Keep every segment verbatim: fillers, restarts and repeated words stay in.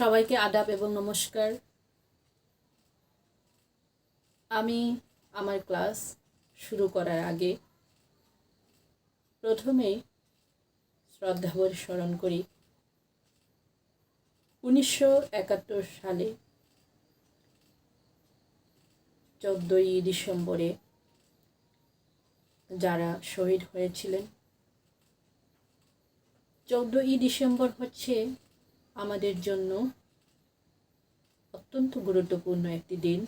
সবাইকে আদাব এবং নমস্কার। আমি আমার ক্লাস শুরু করার আগে প্রথমেই শ্রদ্ধাভরে স্মরণ করি উনিশশো একাত্তর সালে চোদ্দই ডিসেম্বরে যারা শহীদ হয়েছিলেন। চোদ্দই ডিসেম্বর হচ্ছে আমাদের জন্য অত্যন্ত গুরুত্বপূর্ণ একটি দিন।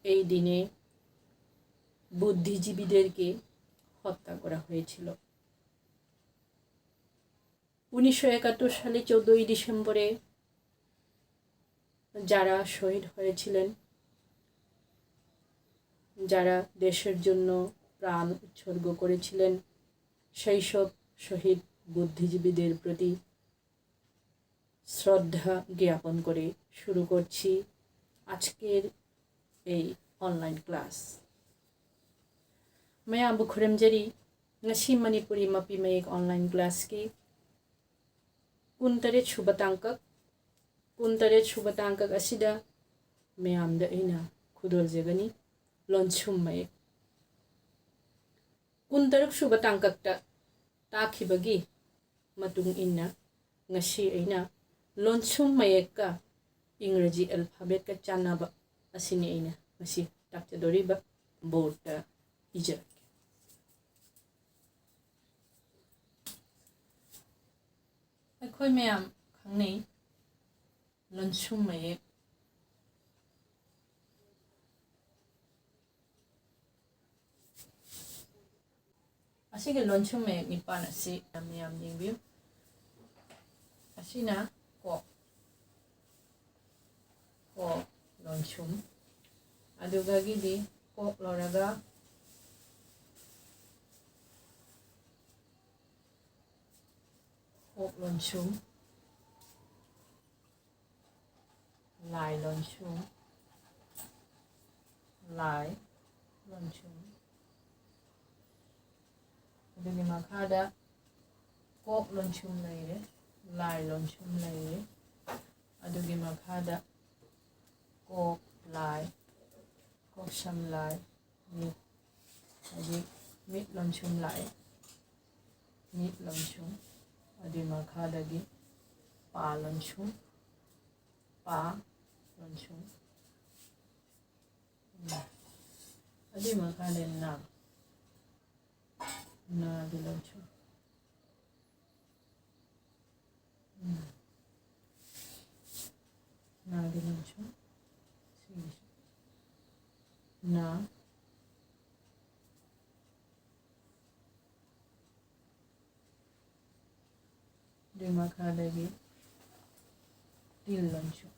এই দিনে বুদ্ধিজীবীদেরকে হত্যা করা হয়েছিল। উনিশশো একাত্তর সালে চোদ্দই ডিসেম্বরে যারা শহীদ হয়েছিলেন, যারা দেশের জন্য প্রাণ উৎসর্গ করেছিলেন, সেই সব শহীদ বুদ্ধিজীবীদের প্রতি শ্রদ্ধা জ্ঞাপন করে শুরু করছি আজকের এই online class. ꯃꯌꯥꯝꯕꯨ ꯈꯨꯔꯨꯝꯖꯔꯤ꯫ ꯉꯁꯤ ꯃꯅꯤꯄꯨꯔꯤ ꯃꯄꯤ ꯃꯌꯦꯛ online classꯀꯤ ꯀꯨꯟꯇꯔꯦꯠ ꯁꯨꯕ ꯇꯥꯡꯀꯛ, ꯀꯨꯟꯇꯔꯦꯠ ꯁꯨꯕ ꯇꯥꯡꯀꯛ ꯑꯁꯤꯗ ꯃꯌꯥꯝꯗ ꯑꯩꯅ ꯈꯨꯗꯣꯜꯖꯒꯅꯤ ꯂꯣꯟꯁꯨꯝ ꯃꯌꯦꯛ꯫ ꯀꯨꯟꯇꯔꯨꯛ ꯁꯨꯕ ꯇꯥꯡꯀꯛꯇ ꯇꯥꯛꯈꯤꯕꯒꯤ ꯃꯇꯨꯡ ꯏꯟꯅ ꯉꯁꯤ ꯑꯩꯅ ꯂꯣꯟꯁꯨꯝ ꯃꯌꯦꯛꯀ ꯏꯪꯔꯖꯤ alphabetꯀ ꯆꯥꯟꯅꯕ ꯑꯁꯤꯅꯤ ꯑꯩꯅ ꯉꯁꯤ ꯇꯥꯛꯆꯗꯣꯔꯤꯕ꯫ Boardꯇ ꯏꯖꯔꯛꯀꯦ꯫ ꯑꯩꯈꯣꯏ ꯃꯌꯥꯝ ꯈꯪꯅꯩ ꯂꯣꯟꯁꯨꯝ ꯃꯌꯦꯛ꯫ ꯑꯁꯤꯒꯤ ꯂꯣꯟꯁꯨꯝ ꯃꯌꯦꯛ ꯅꯤꯄꯥꯟ ꯑꯁꯤ ꯃꯌꯥꯝ ꯌꯦꯡꯕꯤꯌꯨ꯫ ꯑꯁꯤꯅ ꯀꯣꯛ, ꯀꯣꯛ ꯂꯣꯟꯁꯨꯝ, ꯑꯗꯨꯗꯒꯤꯗꯤ ꯀꯣꯛ ꯂꯣꯏꯔꯒ ꯀꯣꯛ ꯂꯣꯟꯁꯨꯝ, ꯂꯥꯏ ꯂꯣꯟꯁꯨꯝ, ꯂꯥꯏ ꯂꯣꯟꯁꯨꯝ꯫ ꯑꯗꯨꯒꯤ ꯃꯈꯥꯗ ꯀꯣꯛ ꯂꯣꯟꯁꯨꯝ ꯂꯩꯔꯦ, ꯂꯥꯏ ꯂꯣꯟꯁꯨꯝ ꯂꯩꯔꯦ꯫ ꯑꯗꯨꯒꯤ ꯃꯈꯥꯗ ꯀꯣꯛ ꯂꯥꯏ, ꯀꯣꯛ ꯁꯝ ꯂꯥꯏ, ꯃꯤꯠ, ꯍꯧꯖꯤꯛ ꯃꯤꯠ ꯂꯣꯟꯁꯨꯝ ꯂꯥꯛꯑꯦ꯫ ꯃꯤꯠ ꯂꯣꯟꯁꯨꯝ, ꯑꯗꯨꯒꯤ ꯃꯈꯥꯗꯒꯤ ꯄꯥ ꯂꯣꯟꯁꯨꯝ, ꯄꯥ ꯂꯣꯟꯁꯨꯝ꯫ ꯎꯝ꯫ ꯑꯗꯨꯒꯤ ꯃꯈꯥꯗ ꯅꯥ, ꯅꯥꯒꯤ ꯂꯣꯟꯁꯨꯝ꯫ ꯎꯝ꯫ ꯅꯥꯒꯤ ꯂꯣꯟꯁꯨꯝ꯫ ꯁꯤꯒꯤꯁꯨ꯫ ꯅꯥ꯫ ꯑꯗꯨꯒꯤ ꯃꯈꯥꯗꯒꯤ ꯇꯤꯜ ꯂꯣꯟꯁꯨꯝ꯫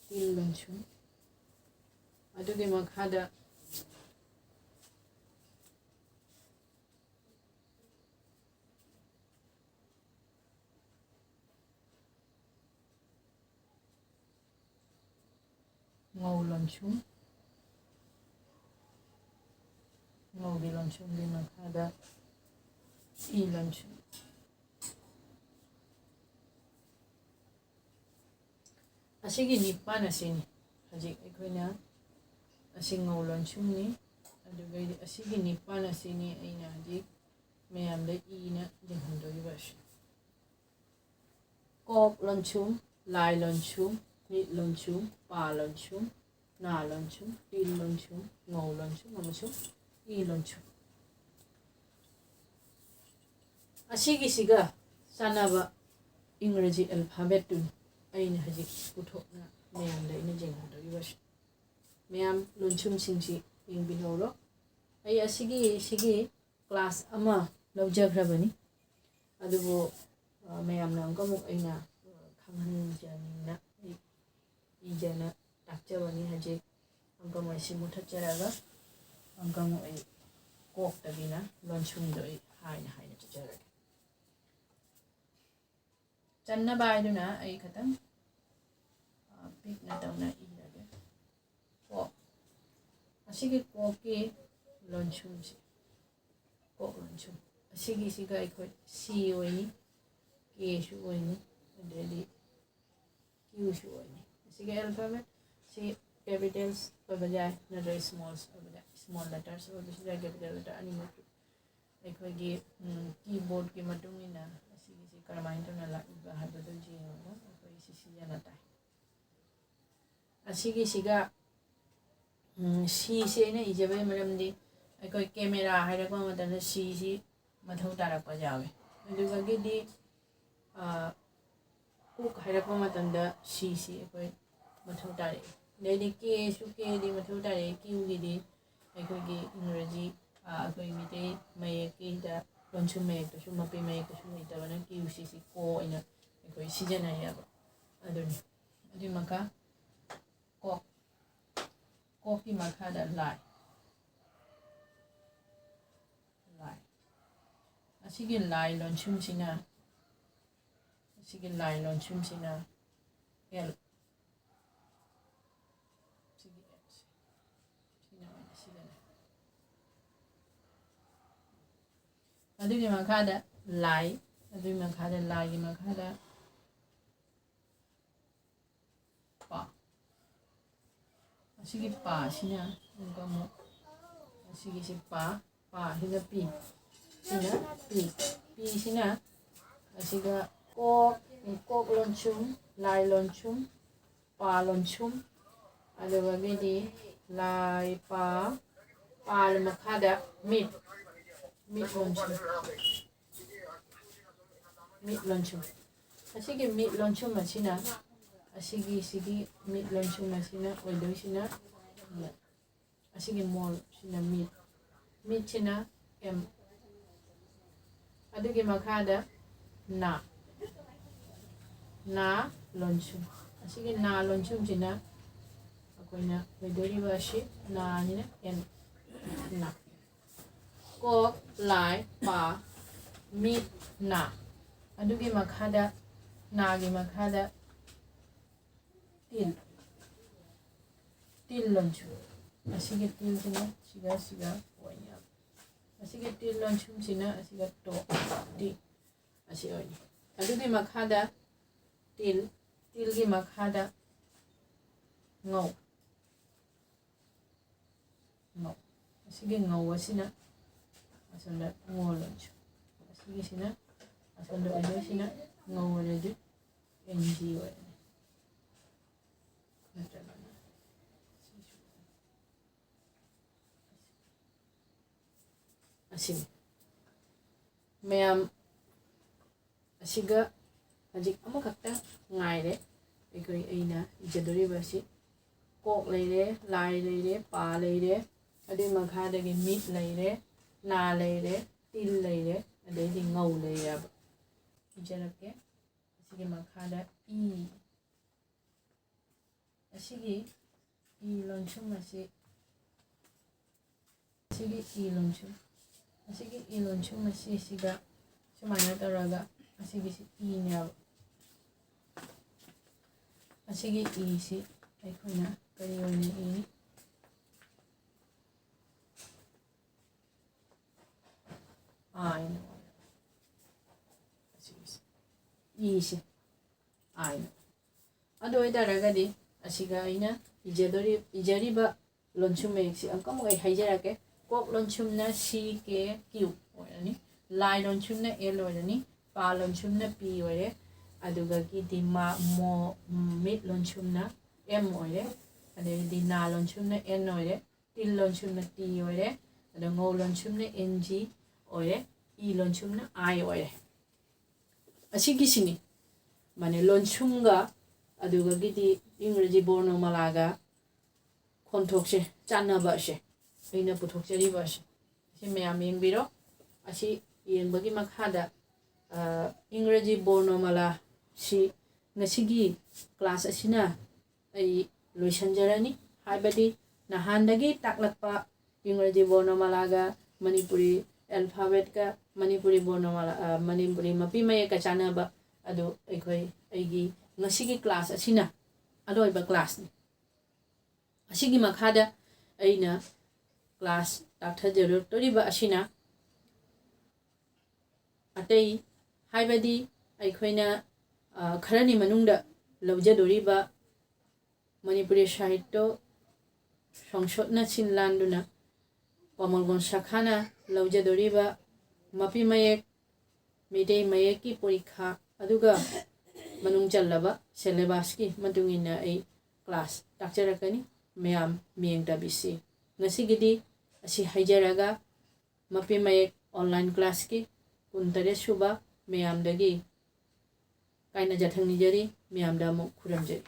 ꯇꯤꯜ ꯂꯣꯟꯁꯨꯝ꯫ ꯑꯗꯨꯒꯤ ꯃꯈꯥꯗ ꯉꯧ ꯂꯣꯟꯁꯨꯝ, ꯉꯧꯒꯤ ꯂꯣꯟꯁꯨꯝꯒꯤ ꯃꯈꯥꯗ ꯏ ꯂꯣꯟꯁꯨꯝ꯫ ꯑꯁꯤꯒꯤ ꯅꯤꯄꯥꯟ ꯑꯁꯤꯅꯤ ꯍꯧꯖꯤꯛ ꯑꯩꯈꯣꯏꯅ, ꯑꯁꯤ ꯉꯧ ꯂꯣꯟꯁꯨꯝꯅꯤ꯫ ꯑꯗꯨꯒ ꯑꯁꯤꯒꯤ ꯅꯤꯄꯥꯟ ꯑꯁꯤꯅꯤ ꯑꯩꯅ ꯍꯧꯖꯤꯛ ꯃꯌꯥꯝꯗ ꯏꯅ ꯌꯦꯡꯍꯟꯗꯣꯔꯤꯕ ꯑꯁꯤ꯫ ꯀꯣꯛ ꯂꯣꯟꯁꯨꯝ, ꯂꯥꯏ ꯂꯣꯟꯁꯨꯝ, ꯃꯤꯠ ꯂꯣꯟꯁꯨꯝ, ꯄꯥ ꯂꯣꯟꯁꯨꯝ, ꯅꯥ ꯂꯣꯟꯁꯨꯝ, ꯇꯤꯜ ꯂꯣꯟꯁꯨꯝ, ꯉꯧ ꯂꯣꯟꯁꯨꯝ ꯑꯃꯁꯨꯡ ꯏ ꯂꯣꯟꯁꯨꯝ꯫ ꯑꯁꯤꯒꯤꯁꯤꯒ ꯆꯥꯟꯅꯕ ꯏꯪꯒ꯭ꯔꯖꯤ alphabetꯇꯨꯅꯤ ꯑꯩꯅ ꯍꯧꯖꯤꯛ ꯄꯨꯊꯣꯛꯅ ꯃꯌꯥꯝꯗ ꯑꯩꯅ ꯌꯦꯡꯍꯟꯗꯣꯔꯤꯕꯁꯤ꯫ ꯃꯌꯥꯝ ꯂꯣꯟꯁꯨꯝꯁꯤꯡꯁꯤ ꯌꯦꯡꯕꯤꯍꯧꯔꯣ꯫ ꯑꯩ ꯑꯁꯤꯒꯤ, ꯁꯤꯒꯤ class ꯑꯃ ꯂꯧꯖꯈ꯭ꯔꯕꯅꯤ꯫ ꯑꯗꯨꯕꯨ, ꯑ, ꯃꯌꯥꯝꯅ ꯑꯃꯨꯛꯀ ꯑꯃꯨꯛ ꯑꯩꯅ, ꯑ, ꯈꯪꯍꯟꯖꯅꯤꯡꯅ ꯑꯩ ꯏꯖꯅ ꯇꯥꯛꯆꯕꯅꯤ꯫ ꯍꯧꯖꯤꯛ ꯑꯃꯨꯛꯀ ꯑꯃꯨꯛ ꯑꯩ ꯁꯤ ꯃꯨꯊꯠꯆꯔꯒ ꯑꯃꯨꯛꯀ ꯑꯃꯨꯛ ꯑꯩ ꯀꯣꯛꯇꯒꯤꯅ ꯂꯣꯟꯁꯨꯝꯗꯣ ꯑꯩ ꯍꯥꯏꯅ ꯍꯥꯏꯅ ꯆꯠꯆꯔꯒꯦ꯫ ꯆꯟꯅꯕ ꯍꯥꯏꯗꯨꯅ ꯑꯩ ꯈꯤꯇꯪ, ꯑ, ꯄꯤꯛꯅ ꯇꯧꯅ ꯏꯔꯒꯦ꯫ ꯀꯣꯛ꯫ ꯑꯁꯤꯒꯤ ꯀꯣꯛꯀꯤ ꯂꯣꯟꯁꯨꯝꯁꯤ꯫ ꯀꯣꯛ ꯂꯣꯟꯁꯨꯝ꯫ ꯑꯁꯤꯒꯤꯁꯤꯒ ꯑꯩꯈꯣꯏ ꯁꯤ ꯑꯣꯏꯅꯤ, ꯀꯦꯁꯨ ꯑꯣꯏꯅꯤ, ꯑꯗꯩꯗꯤ ꯀ꯭ꯌꯨꯁꯨ ꯑꯣꯏꯅꯤ꯫ ꯑꯁꯤꯒꯤ ꯑꯦꯜꯐꯥꯕꯦꯠꯁꯤ ꯀꯦꯄꯤꯇꯦꯜꯁ ꯑꯣꯏꯕ ꯌꯥꯏ, ꯅꯠꯇ꯭ꯔꯒ ꯁ꯭ꯃꯣꯜꯁ ꯑꯣꯏꯕ ꯌꯥꯏ꯫ ꯁ꯭ꯃꯣꯜ ꯂꯦꯇꯔꯁ ꯑꯣꯏꯕꯁꯨ ꯌꯥꯏ, ꯀꯦꯄꯤꯇꯦꯜ ꯂꯦꯇꯔ ꯑꯅꯤꯃꯛꯀꯤ꯫ ꯑꯩꯈꯣꯏꯒꯤ ꯀꯤꯕꯣꯔꯗꯀꯤ ꯃꯇꯨꯡ ꯏꯟꯅ ꯑꯁꯤꯒꯤꯁꯤ ꯀꯔꯝꯍꯥꯏꯅ ꯇꯧꯅ ꯂꯥꯛꯏꯕ ꯍꯥꯏꯕꯗꯨ ꯌꯦꯡꯉꯒ ꯑꯩꯈꯣꯏ ꯁꯤ ꯁꯤꯖꯤꯟꯅ ꯇꯥꯏ꯫ ꯑꯁꯤꯒꯤꯁꯤꯒ ꯁꯤꯁꯤ ꯑꯩꯅ ꯏꯖꯕꯒꯤ ꯃꯔꯝꯗꯤ ꯑꯩꯈꯣꯏ ꯀꯦꯃꯦꯔꯥ ꯍꯥꯏꯔꯛꯄ ꯃꯇꯝꯗ ꯁꯤꯁꯤ ꯃꯊꯧ ꯇꯥꯔꯛꯄ ꯌꯥꯎꯋꯤ꯫ ꯑꯗꯨꯗꯒꯤꯗꯤ ꯀꯨꯛ ꯍꯥꯏꯔꯛꯄ ꯃꯇꯝꯗ ꯁꯤꯁꯤ ꯑꯩꯈꯣꯏ ꯃꯊꯧ ꯇꯥꯔꯛꯏ꯫ ꯑꯗꯩꯗꯤ ꯀꯦꯁꯨ ꯀꯦꯗꯤ ꯃꯊꯧ ꯇꯥꯔꯛꯏ꯫ ꯀ꯭ꯌꯨꯒꯤꯗꯤ ꯑꯩꯈꯣꯏꯒꯤ ꯏꯪꯒ꯭ꯔꯥꯖꯤ, ꯑꯩꯈꯣꯏ ꯃꯤꯇꯩ ꯃꯌꯦꯛꯀꯤꯗ ꯂꯣꯟꯁꯨꯝ ꯃꯌꯦꯛꯇꯁꯨ, ꯃꯄꯤ ꯃꯌꯦꯛꯇꯁꯨ ꯂꯩꯇꯕꯅ ꯀ꯭ꯌꯨ ꯁꯤꯁꯤ ꯀꯣ ꯑꯣꯏꯅ ꯑꯩꯈꯣꯏ ꯁꯤꯖꯤꯟꯅꯩꯌꯦꯕ꯫ ꯑꯗꯨꯅꯤ꯫ ꯑꯗꯨꯒꯤ ꯃꯈꯥ ꯀꯣꯛ, ꯀꯣꯛꯀꯤ ꯃꯈꯥꯗ ꯂꯥꯏ, ꯂꯥꯏ꯫ ꯑꯁꯤꯒꯤ ꯂꯥꯏ ꯂꯣꯟꯁꯨꯝꯁꯤꯅ, ꯑꯁꯤꯒꯤ ꯂꯥꯏ ꯂꯣꯟꯁꯨꯝꯁꯤꯅ ꯑꯦꯜ, ꯁꯤꯒꯤ ꯑꯦꯜꯁꯦ, ꯁꯤꯅ ꯑꯣꯏꯅ ꯁꯤꯖꯤꯟꯅꯩ꯫ ꯑꯗꯨꯒꯤ ꯃꯈꯥꯗ ꯂꯥꯏ, ꯑꯗꯨꯒꯤ ꯃꯈꯥꯗ ꯂꯥꯏꯒꯤ ꯃꯈꯥꯗ ꯄꯥ꯫ ꯑꯁꯤꯒꯤ ꯄꯥꯁꯤꯅ ꯑꯃꯨꯛꯀ ꯑꯃꯨꯛ ꯑꯁꯤꯒꯤꯁꯤ ꯄꯥ, ꯄꯥꯁꯤꯅ ꯄꯤ, ꯁꯤꯅ ꯄꯤ꯫ ꯄꯤꯁꯤꯅ ꯑꯁꯤꯒ ꯀꯣꯛ, ꯀꯣꯛ ꯂꯣꯟꯁꯨꯝ, ꯂꯥꯏ ꯂꯣꯟꯁꯨꯝ, ꯄꯥ ꯂꯣꯟꯁꯨꯝ, ꯑꯗꯨꯗꯒꯤꯗꯤ ꯂꯥꯏ, ꯄꯥ, ꯄꯥ ꯃꯈꯥꯗ ꯃꯤꯠ, ꯃꯤꯠ ꯂꯣꯟꯁꯨꯝ꯫ ꯃꯤꯠ ꯂꯣꯟꯁꯨꯝ꯫ ꯑꯁꯤꯒꯤ ꯃꯤꯠ ꯂꯣꯟꯁꯨꯝ ꯑꯁꯤꯅ, ꯑꯁꯤꯒꯤ, ꯁꯤꯒꯤ ꯃꯤꯠ ꯂꯣꯟꯁꯨꯝ ꯑꯁꯤꯅ ꯑꯣꯏꯗꯣꯏꯁꯤꯅ, ꯑꯁꯤꯒꯤ ꯃꯣꯜꯁꯤꯅ ꯃꯤꯠ, ꯃꯤꯠꯁꯤꯅ ꯑꯦꯝ꯫ ꯑꯗꯨꯒꯤ ꯃꯈꯥꯗ ꯅꯥ, ꯅꯥ ꯂꯣꯟꯁꯨꯝ꯫ ꯑꯁꯤꯒꯤ ꯅꯥ ꯂꯣꯟꯁꯨꯝꯁꯤꯅ ꯑꯩꯈꯣꯏꯅ ꯑꯣꯏꯗꯣꯔꯤꯕ ꯑꯁꯤ ꯅꯥꯁꯤꯅ ꯑꯦꯟ, ꯅꯥ꯫ ꯀꯣꯛ, ꯂꯥꯏ, ꯄꯥ, ꯃꯤꯠ, ꯅꯥ꯫ ꯑꯗꯨꯒꯤ ꯃꯈꯥꯗ, ꯅꯥꯒꯤ ꯃꯈꯥꯗ ꯇꯤꯜ, ꯇꯤꯜ ꯂꯣꯟꯁꯨꯝ꯫ ꯑꯁꯤꯒꯤ ꯇꯤꯜꯁꯤꯅ ꯁꯤꯒ ꯁꯤꯒ ꯑꯣꯏꯅ ꯑꯁꯤꯒꯤ ꯇꯤꯜ ꯂꯣꯟꯁꯨꯝꯁꯤꯅ ꯑꯁꯤꯒ ꯇꯣ, ꯇꯤ ꯑꯁꯤ ꯑꯣꯏꯅꯤ꯫ ꯑꯗꯨꯒꯤ ꯃꯈꯥꯗ ꯇꯤꯜ, ꯇꯤꯜꯒꯤ ꯃꯈꯥꯗ ꯉꯧ, ꯉꯧ꯫ ꯑꯁꯤꯒꯤ ꯉꯧ ꯑꯁꯤꯅ ꯑꯁꯣꯝꯗ ꯉꯣ ꯂꯣꯟꯁꯨꯝ, ꯑꯁꯤꯒꯤꯁꯤꯅ ꯑꯁꯣꯝꯗ ꯑꯣꯏꯗꯣꯏꯁꯤꯅ ꯉꯧ ꯑꯣꯏꯔꯗꯤ ꯑꯦꯟ ꯖꯤ ꯑꯣꯏꯔꯅꯤ꯫ ꯅꯠꯇ꯭ꯔꯒꯅ ꯁꯤꯁꯨ ꯑꯁꯤꯅꯤ꯫ ꯃꯌꯥꯝ ꯑꯁꯤꯒ ꯍꯧꯖꯤꯛ ꯑꯃꯈꯛꯇ ꯉꯥꯏꯔꯦ꯫ ꯑꯩꯈꯣꯏ, ꯑꯩꯅ ꯏꯖꯗꯣꯔꯤꯕ ꯑꯁꯤ ꯀꯣꯛ ꯂꯩꯔꯦ, ꯂꯥꯏ ꯂꯩꯔꯦ, ꯄꯥ ꯂꯩꯔꯦ, ꯑꯗꯨꯒꯤ ꯃꯈꯥꯗꯒꯤ ꯃꯤꯠ ꯂꯩꯔꯦ, ꯅꯥ ꯂꯩꯔꯦ, ꯇꯤꯜ ꯂꯩꯔꯦ, ꯑꯗꯩꯗꯤ ꯉꯧ ꯂꯩꯔꯦꯕ꯫ ꯏꯖꯔꯛꯀꯦ꯫ ꯑꯁꯤꯒꯤ ꯃꯈꯥꯗ ꯏ, ꯑꯁꯤꯒꯤ ꯏ ꯂꯣꯟꯁꯨꯝ ꯑꯁꯤ, ꯑꯁꯤꯒꯤ ꯏ ꯂꯣꯟꯁꯨꯝ, ꯑꯁꯤꯒꯤ ꯏ ꯂꯣꯟꯁꯨꯝ ꯑꯁꯤꯁꯤꯒ ꯁꯨꯃꯥꯏꯅ ꯇꯧꯔꯒ ꯑꯁꯤꯒꯤꯁꯤ ꯏꯅꯦꯕ꯫ ꯑꯁꯤꯒꯤ ꯏꯁꯤ ꯑꯩꯈꯣꯏꯅ ꯀꯔꯤ ꯑꯣꯏꯅ ꯏꯅꯤ? ꯑꯥꯏꯅ ꯑꯣꯏꯔꯦ꯫ ꯑꯁꯤꯒꯤꯁꯤ, ꯏꯁꯦ ꯑꯥꯏꯅ꯫ ꯑꯗꯨ ꯑꯣꯏꯇꯥꯔꯒꯗꯤ ꯑꯁꯤꯒ ꯑꯩꯅ ꯏꯖꯗꯣꯔꯤ-, ꯏꯖꯔꯤꯕ ꯂꯣꯟꯁꯨꯝ ꯃꯌꯦꯛꯁꯤ ꯑꯃꯨꯛꯀ ꯑꯃꯨꯛ ꯑꯩ ꯍꯥꯏꯖꯔꯛꯀꯦ꯫ ꯀꯣꯛ ꯂꯣꯟꯁꯨꯝꯅ ꯁꯤ ꯀꯦ ꯀ꯭ꯌꯨ ꯑꯣꯏꯔꯅꯤ꯫ ꯂꯥꯏ ꯂꯣꯟꯁꯨꯝꯅ ꯑꯦꯜ ꯑꯣꯏꯔꯅꯤ꯫ ꯄꯥ ꯂꯣꯟꯁꯨꯝꯅ ꯄꯤ ꯑꯣꯏꯔꯦ꯫ ꯑꯗꯨꯒꯒꯤꯗꯤ ꯃꯥ-, ꯃꯣ-, ꯃꯤꯠ ꯂꯣꯟꯁꯨꯝꯅ ꯑꯦꯝ ꯑꯣꯏꯔꯦ꯫ ꯑꯗꯒꯤꯗꯤ ꯅꯥ ꯂꯣꯟꯁꯨꯝꯅ ꯑꯦꯟ ꯑꯣꯏꯔꯦ꯫ ꯇꯤꯜ ꯂꯣꯟꯁꯨꯝꯅ ꯇꯤ ꯑꯣꯏꯔꯦ꯫ ꯑꯗ ꯉꯧ ꯂꯣꯟꯁꯨꯝꯅ ꯑꯦꯟ ꯖꯤ ꯑꯣꯏꯔꯦ꯫ ꯏ ꯂꯣꯟꯁꯨꯝꯅ ꯑꯥꯏ ꯑꯣꯏꯔꯦ꯫ ꯑꯁꯤꯒꯤꯁꯤꯅꯤ, ꯃꯥꯅꯦ, ꯂꯣꯟꯁꯨꯝꯒ ꯑꯗꯨꯒꯒꯤꯗꯤ ꯏꯪꯒ꯭ꯔꯖꯤ ꯕꯣꯔꯅꯣꯃꯥꯂꯥꯒ ꯈꯣꯟꯊꯣꯛꯁꯦ ꯆꯥꯟꯅꯕ ꯑꯁꯦ ꯑꯩꯅ ꯄꯨꯊꯣꯛꯆꯔꯤꯕ ꯑꯁꯦ꯫ ꯁꯤ ꯃꯌꯥꯝ ꯌꯦꯡꯕꯤꯔꯣ꯫ ꯑꯁꯤ ꯌꯦꯡꯕꯒꯤ ꯃꯈꯥꯗ, ꯑ, ꯏꯪꯒ꯭ꯔꯖꯤ ꯕꯣꯔꯅꯣꯃꯥꯂꯥꯁꯤ ꯉꯁꯤꯒꯤ ꯀ꯭ꯂꯥꯁ ꯑꯁꯤꯅ ꯑꯩ ꯂꯣꯏꯁꯤꯟꯖꯔꯅꯤ꯫ ꯍꯥꯏꯕꯗꯤ ꯅꯍꯥꯟꯗꯒꯤ ꯇꯥꯛꯂꯛꯄ ꯏꯪꯒ꯭ꯔꯖꯤ ꯕꯣꯔꯅꯣꯃꯥꯂꯥꯒ ꯃꯅꯤꯄꯨꯔꯤ ꯑꯦꯜꯐꯥꯕꯦꯠꯀ ꯃꯅꯤꯄꯨꯔꯤ ꯕꯣꯔꯅꯣꯃꯥꯂꯥ, ꯑ, ꯃꯅꯤꯄꯨꯔꯤ ꯃꯄꯤ ꯃꯌꯦꯛꯀ ꯆꯥꯟꯅꯕ ꯑꯗꯨ ꯑꯩꯈꯣꯏ, ꯑꯩꯒꯤ ꯉꯁꯤꯒꯤ ꯀ꯭ꯂꯥꯁ ꯑꯁꯤꯅ ꯑꯔꯣꯏꯕ ꯀ꯭ꯂꯥꯁꯅꯤ꯫ ꯑꯁꯤꯒꯤ ꯃꯈꯥꯗ ꯑꯩꯅ ꯀ꯭ꯂꯥꯁ ꯇꯥꯛꯊꯖꯔꯛꯇꯣꯔꯤꯕ ꯑꯁꯤꯅ ꯑꯇꯩ ꯍꯥꯏꯕꯗꯤ ꯑꯩꯈꯣꯏꯅ, ꯑ, ꯈꯔꯅꯤ ꯃꯅꯨꯡꯗ ꯂꯧꯖꯗꯣꯔꯤꯕ ꯃꯅꯤꯄꯨꯔꯤ ꯁꯥꯍꯤꯇ꯭ꯌ ꯁꯪꯁꯣꯠꯅ ꯁꯤꯟ ꯂꯥꯡꯗꯨꯅ ꯄꯥꯃꯜꯒꯣꯟ ꯁꯥꯈꯥꯅ ꯂꯧꯖꯗꯣꯔꯤꯕ ꯃꯄꯤ ꯃꯌꯦꯛ, ꯃꯩꯇꯩ ꯃꯌꯦꯛꯀꯤ ꯄꯣꯔꯤꯈꯥ ꯑꯗꯨꯒ ꯃꯅꯨꯡ ꯆꯜꯂꯕ syllabusꯀꯤ ꯃꯇꯨꯡ ꯏꯟꯅ ꯑꯩ class ꯇꯥꯛꯆꯔꯛꯀꯅꯤ꯫ ꯃꯌꯥꯝ ꯃꯤꯠꯌꯦꯡ ꯇꯥꯕꯤꯁꯤ꯫ ꯉꯁꯤꯒꯤꯗꯤ ꯑꯁꯤ ꯍꯥꯏꯖꯔꯒ ꯃꯄꯤ ꯃꯌꯦꯛ online classꯀꯤ ꯀꯨꯟꯇꯔꯦꯠ ꯁꯨꯕ ꯃꯌꯥꯝꯗꯒꯤ ꯀꯥꯏꯅ ꯌꯥꯊꯪ ꯅꯤꯖꯔꯤ꯫ ꯃꯌꯥꯝꯗ ꯑꯃꯨꯛ ꯈꯨꯔꯨꯝꯖꯔꯤ꯫